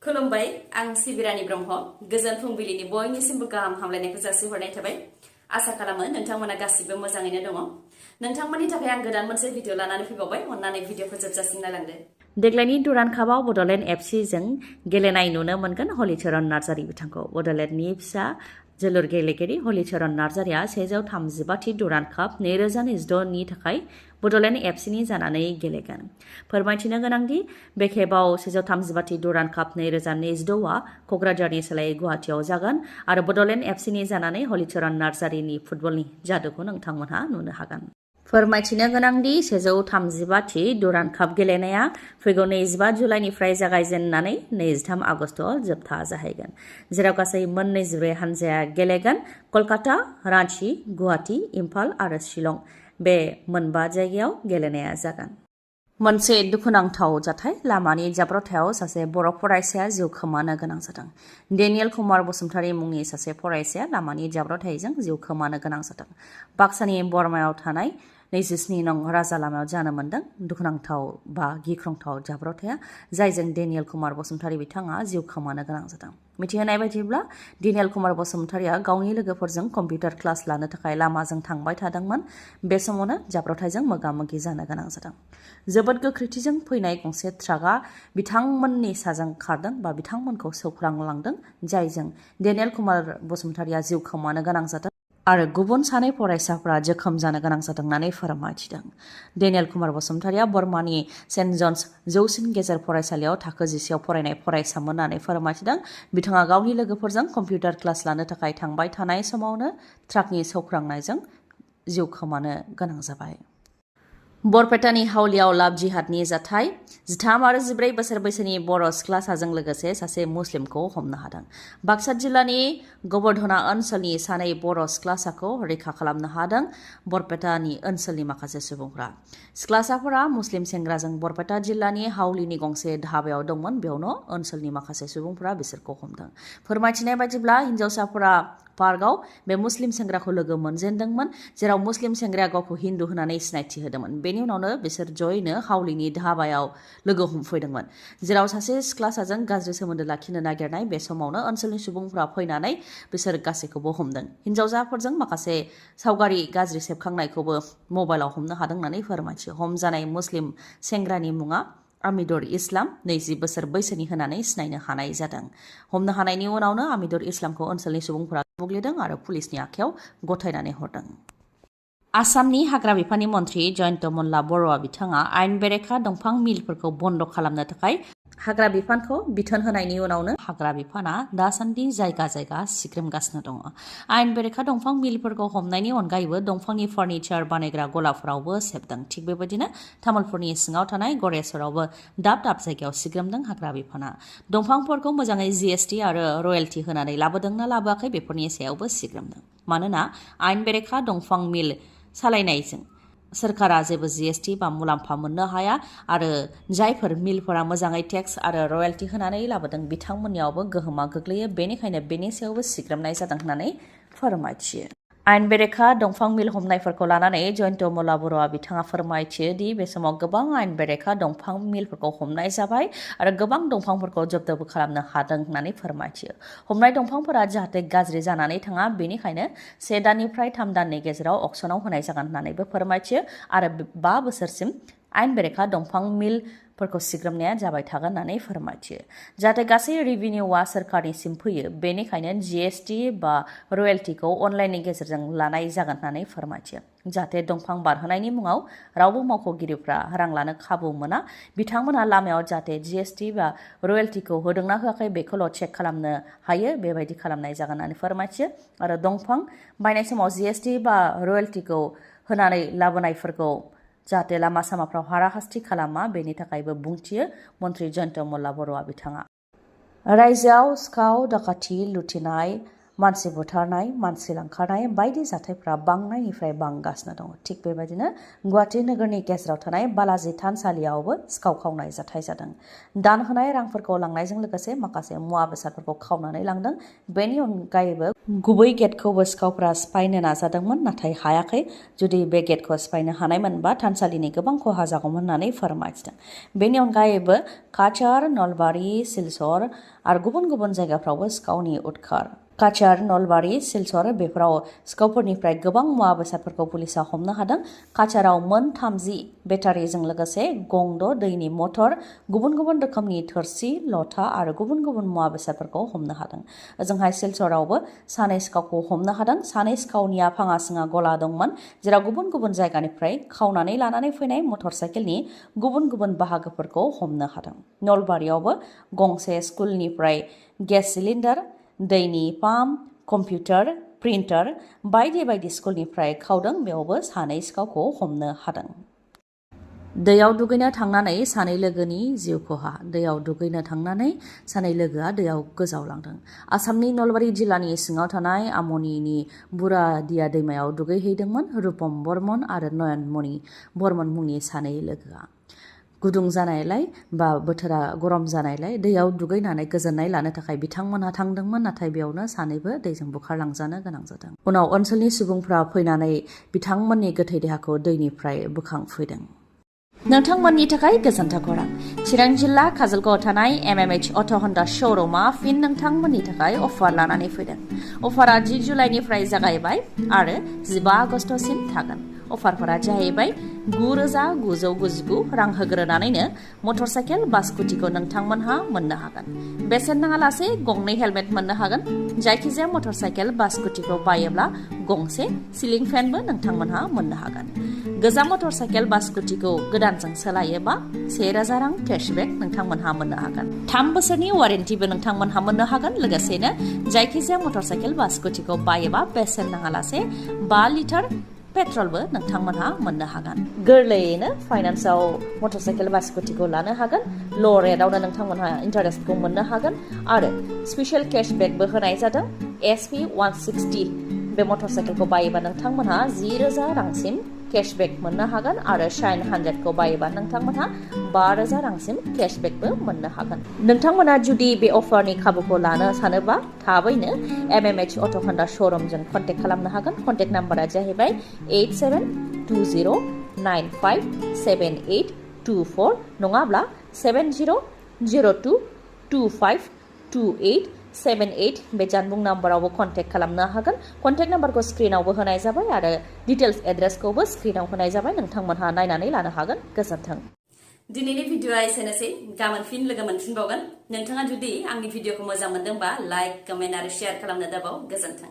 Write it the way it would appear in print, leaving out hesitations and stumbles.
खुलुमबाय आं सिबिरानि ब्रह्म गोजोन फुंबिलिनि बयनिसिमबो गाहाम हामलायनायखौ जासिहरनाय थाबाय आसा खालामो नोंथांमोना गासिबो मोजाङैनो दङ नोंथांमोननि थाखाय आं गोदान मोनसे भिडिअ लानानै फैबावबाय अन्नानै भिडिअखौ जोबजासिम नायलांदो देग्लायनि दुरान कापआव बडलेण्ड एफसिजों गेलेनाय नुनो मोनगोन हलिचरन नार्जारि बिथांखौ बडलेण्डनि फिसा जोलुर गेलेगिरि हलिचरन नार्जारिया 135थि दुरान काप 2026 नि थाखाय बडलेण्ड एफसिनि जानानै गेलेगोन फोरमायथिनो गोनांदि बे खेबाव 135थि दुरान काप 2026आ कक्राझारनि सोलायै गुवाहाटीआव जागोन आरो बडलेण्ड एफसिनि जानानै हलिचरन नार्जारिनि फुटबलनि जादुखौ नोंथांमोनहा नुनो हागोन फोरमायथिनो गोनांदि 135थि दुरान काप गेलेनाया फैगौ 25 जुलाइनिफ्राय जागायजेननानै 23 आगस्तआव जोबथा जाहैगोन जेराव गासै 24 हानजाया गेलेगोन कलकाता रांची गुवाहाटी इम्फाल आरो शिलं बे मोनबा जायगायाव गेलेनाया जागोन मोनसे दुखुनांथाव जाथाय लामानि जाब्रबथायाव सासे बर' फरायसाया जिउ खोमानो गोनां जादों डेनियेल कुमार बसुमतारी मुंनि सासे फरायसाया लामानि जाब्रबथायजों जिउ खोमानो गोनां जादों बाक्सानि बरमायाव थानाय 27 नं राजा लामायाव जानो मोनदों दुखुनांथाव बा गिख्रंथाव जाब्रबथाया जायजों डेनियेल कुमार बसुमतारी बिथाङा जिउ खोमानो गोनां जादों मिथिहोनाय बायदिब्ला डेनियेल कुमार बसुमतारीया गावनि लोगोफोरजों कम्पिउटार क्लास लानो थाखाय लामाजों थांबाय थादोंमोन बे समावनो जाब्रबथायजों मोगा-मोगि जानो गोनां जादों जोबोद गोख्रैथिजों फैनाय गंसे ट्राकआ बिथांमोननि साजों खारदों बा बिथांमोनखौ सौख्रांलांदों जायजों डेनियेल कुमार बसुमतारीया जिउ खोमानो गोनां जादों आरो गुबुन सानै फरायसाफोरा जोखोम जानो गोनां जादों होननानै फोरमायथिदों डेनियेल कुमार बसुमतारीया बर्मानि सेन्ट जन्स जौसिन गेजेर फरायसालियाव थाखो 10आव फरायनाय फरायसामोन होननानै फोरमायथिदों बिथाङा गावनि लोगोफोरजों कम्पिउटार क्लास लानो थाखाय थांबाय थानाय समावनो ट्राकनि सौख्रांनायजों जिउ खोमानो गोनां जाबाय बरपेटानि हावलियाव लाभ जिहादनि जाथाय 13 आरो 14 बोसोर बैसोनि बर' सिख्लासाजों लोगोसे सासे मुस्लिमखौ हमनो हादों बाक्सा जिल्लानि गोबर्धना ओनसोलनि सानै बर' सिख्लासाखौ रैखा खालामनो हादों बरपेटानि ओनसोलनि माखासे सुबुंफोरा सिख्लासाफोरा मुस्लिम सेंग्राजों बरपेटा जिल्लानि हावलिनि गंसे धाबायाव दंमोन बेयावनो ओनसोलनि माखासे सुबुंफोरा बिसोरखौ हमदों फोरमायथिनाय बायदिब्ला हिन्जावसाफोरा पार्कआव बे मुस्लिम सेंग्राखौ लोगो मोनजेनदोंमोन जेराव मुस्लिम सेंग्राया गावखौ हिन्दु होननानै सिनायथि होदोंमोन बेनि उनावनो बिसोर जयैनो हावलिनि धाबायाव लोगो हमफैदोंमन जेराव सासे सिख्लासाजों गाज्रि सोमोन्दो लाखिनो नागिरनाय बे समावनो ओनसोलनि सुबुंफोरा फैनानै बिसोर गासैखौबो हमदों हिन्जावसाफोरजों माखासे सावगारि गाज्रि सेबखांनायखौबो मबाइलाव हमनो हादों होननानै फोरमायथियो हमजानाय मुस्लिम सेंग्रानि मुङा आमिदुर इस्लाम 20 बोसोर बैसोनि होनानै सिनायनो हानाय जादों हमनो हानायनि उनावनो आमिदुर इस्लामखौ ओनसोलनि सुबुंफोरा बुग्लिदों आरो पुलिसनि आखायाव गथायनानै हरदों आसामनि हाग्रा बिफाननि मन्थ्रि जयन्त मल्ला बर'आ बिथाङा आयेन बेरेखा दंफां मिलफोरखौ बन्द खालामनो थाखाय हाग्रा बिफानखौ बिथोन होनायनि उनावनो हाग्रा बिफाना दासान्दि जायगा जायगा सिग्रोमगासिनो दङ आयेन बेरेखा दंफां मिलफोरखौ हमनायनि अनगायैबो दंफांनि फार्निचार बानायग्रा गलाफोरावबो सेबदों थिग बेबायदिनो तामुलपुरनि सिङाव थानाय गरेस्वरावबो दाब दाब जायगायाव सिग्रोमदों हाग्रा बिफाना दंफांफोरखौ मोजाङै जीएसटी आरो रयेल्टी होनानै लाबोदोंना लाबोआखै बेफोरनि सायावबो सिग्रोमदों मानोना आयेन बेरेखा दंफां मिल सालायनायजों सोरखारा जेबो जीएसटी बा मुलाम्फा मोननो हाया आरो जायफोर मिलफोरा मोजाङै टेक्स आरो रयेल्टी होनानै लाबोदों बिथांमोननियावबो गोहोमा गोग्लैयो बेनिखायनो बेनि सायावबो सिग्रोमनाय जादों होननानै फोरमायथियो आयेन बेरेखा दंफां मिल हमनायफोरखौ लानानै जयन्त मल्ला बर'आ बिथाङा फोरमायथियो दि बे समाव गोबां आयेन बेरेखा दंफां मिलफोरखौ हमनाय जाबाय आरो गोबां दंफांफोरखौ जब्दबो खालामनो हादों होननानै फोरमायथियो हमनाय दंफांफोरा जाहाथे गाज्रि जानानै थाङा बेनिखायनो 1 दाननिफ्राय 3 दाननि गेजेराव अक्सनाव होनाय जागोन होननानैबो फोरमायथियो आरो 5 बोसोरसिम आयेन बेरेखा दंफां मिलफोरखौ सिग्रोमनाया जाबाय थागोन होननानै फोरमायथियो जाहाथे गासै रेभिनिउआ सोरखारनिसिम फैयो बेनिखायनो जीएसटी बा रयेल्टीखौ अनलाइननि गेजेरजों लानाय जागोन होननानै फोरमायथियो जाहाथे दंफां बारहोनायनि मुङाव रावबो मावख'गिरिफ्रा रां लानो खाबु मोना बिथांमोनहा लामायाव जाहाथे जीएसटी बा रयेल्टीखौ होदोंना होआखै बेखौल' चेक खालामनो हायो बेबायदि खालामनाय जागोन होननानै फोरमायथियो आरो दंफां बायनाय समाव जीएसटी बा रयेल्टीखौ होनानै लाबोनायफोरखौ जाहाथे लामा सामाफ्राव हाराहास्ति खालामा बेनि थाखायबो बुंथियो मन्थ्रि जयन्त मल्ला बर'आ बिथाङा रायजोआव सिखाव दाखाथि लुथिनाय मानसि बुथारनाय, मानसि लांखारनाय बायदि जाथायफ्रा बांनायनिफ्राय बांगासिनो दङ। थिग बेबायदिनो गुवाहाटि नोगोरनि गेजेराव थानाय बालाजी थानसालियावबो सिखाव खावनाय जाथाय जादों। दान होनाय रांफोरखौ लांनायजों लोगोसे माखासे मुवा बेसादफोरखौ खावनानै लांदों। बेनि अनगायैबो गुबै गेटखौबो सिखावफ्रा सिफायनो नाजादोंमोन, नाथाय हायाखै। जुदि बे गेटखौ सिफायनो हानायमोनबा थानसालिनि गोबां खहा जागौमोन होननानै फोरमायथिदों। बेनि अनगायैबो काछार, नलबारि, सिलचर आरो गुबुन गुबुन जायगाफ्रावबो सिखावनि उदखार। काछार, नलबारि, सिलचर बेफोराव सिखावफोरनिफ्राय गोबां मुवा बेसादफोरखौ पुलिसा हमनो हादों। काछाराव मोन 30 बेटारिजों लोगोसे गंद' दैनि मटर, गुबुन गुबुन रोखोमनि थोरसि, लथा आरो गुबुन गुबुन मुवा बेसादफोरखौ हमनो हादों। ओजोंहाय सिलचरावबो सानै सिखावखौ हमनो हादों। सानै सिखावनिया फाङा सिङा गला दंमोन, जेराव गुबुन गुबुन जायगानिफ्राय खावनानै लानानै फैनाय मटर साइकेलनि गुबुन गुबुन बाहागोफोरखौ हमनो हादों। नलबारियावबो गंसे स्कुलनिफ्राय गेस सिलिन्डार, दैनि पाम्प, कम्पिउटार, प्रिन्टार बायदि बायदि स्कुलनिफ्राय खावदों। बेयावबो सानै सिखावखौ हमनो हादों। दैयाव दुगैनो थांनानै सानै लोगोनि जिउ खहा। दैयाव दुगैनो थांनानै सानै लोगोआ दैयाव गोजावलांदों। आसामनि नलबारि जिल्लानि सिङाव थानाय आमनिनि बुरादिया दैमायाव दुगैहैदोंमोन रुपम बर्मन आरो नयनमणि बर्मन मुंनि सानै लोगोआ। गुदुं जानायलाय बा बोथोरा गरम जानायलाय दैयाव दुगैनानै गोजोननाय लानो थाखाय बिथांमोनहा थांदोंमोन, नाथाय बेयावनो सानैबो दैजों बुखारलांजानो गोनां जादों। उनाव ओनसोलनि सुबुंफ्रा फैनानै बिथांमोननि गोथै देहाखौ दैनिफ्राय बोखांफैदों। नोंथांमोननि थाखाय गोजोनथाव खौरां। चिरां जिल्ला काजलगावआव थानाय MMH अट' हन्डा श'रुमा फिन नोंथांमोननि थाखाय अफार लानानै फैदों। अफारा 10 जुलाइनिफ्राय जागायबाय आरो 15 आगस्तसिम थागोन। अफारफोरा जाहैबाय 9,999 रां होग्रोनानैनो मटर साइकेल बा स्कुटिखौ नोंथांमोनहा मोननो हागोन। बेसेन नाङालासे गंनै हेलमेट मोननो हागोन। जायखिजाया मटर साइकेल बा स्कुटिखौ बायोब्ला गंसे सिलिं फेनबो नोंथांमोनहा मोननो हागोन। गोजाम मटर साइकेल बा स्कुटिखौ गोदानजों सोलायोबा 1,000 रां केशबेक नोंथांमोनहा मोननो हागोन। 3 बोसोरनि वारेन्टिबो नोंथांमोनहा मोननो हागोन। लोगोसेनो जायखिजाया मटर साइकेल बा स्कुटिखौ बायोबा बेसेन नाङालासे 5 लिटार पेट्रलबो नोंथांमोनहा मोननो हागोन। गोरलैयैनो फाइनान्सआव मटर साइकेल बा स्कुटिखौ लानो हागोन। ल' रेटआवनो नोंथांमोनहा इन्टारेस्टखौ मोननो हागोन आरो स्पेशल केशबेकबो होनाय जादों। SP 160 बे मटर साइकेलखौ बायोबा नोंथांमोनहा 10,000 रांसिम केशबेक मोननो हागोन आरो शाइन 100खौ बायोबा नोंथांमोनहा 5,000 रांसिम केशबेकबो मोननो हागोन। नोंथांमोना जुदि बे अफारनि खाबुखौ लानो सानोबा थाबैनो MMH अट' हन्डा श'रुमजों कन्टेक्ट खालामनो हागोन। कन्टेक्ट नाम्बारा जाहैबाय 8720957824 नङाब्ला 7002252878 बे जानबुं नाम्बारावबो कन्टेक्ट खालामनो हागोन। कन्टेक्ट नाम्बारखौ स्क्रिनावबो होनाय जाबाय आरो डिटेल्स एड्रेसखौबो स्क्रिनाव होनाय जाबाय। नोंथांमोनहा नायनानै लानो हागोन। गोजोन्थों। दिनैनि भिडिअआ एसेनोसै। गाबोन फिन लोगो मोनफिनबावगोन। नोंथाङा जुदि आंनि भिडिअखौ मोजां मोनदोंबा लाइक, कमेन्ट आरो शेयार खालामनो दाबाव। गोजोन्थों।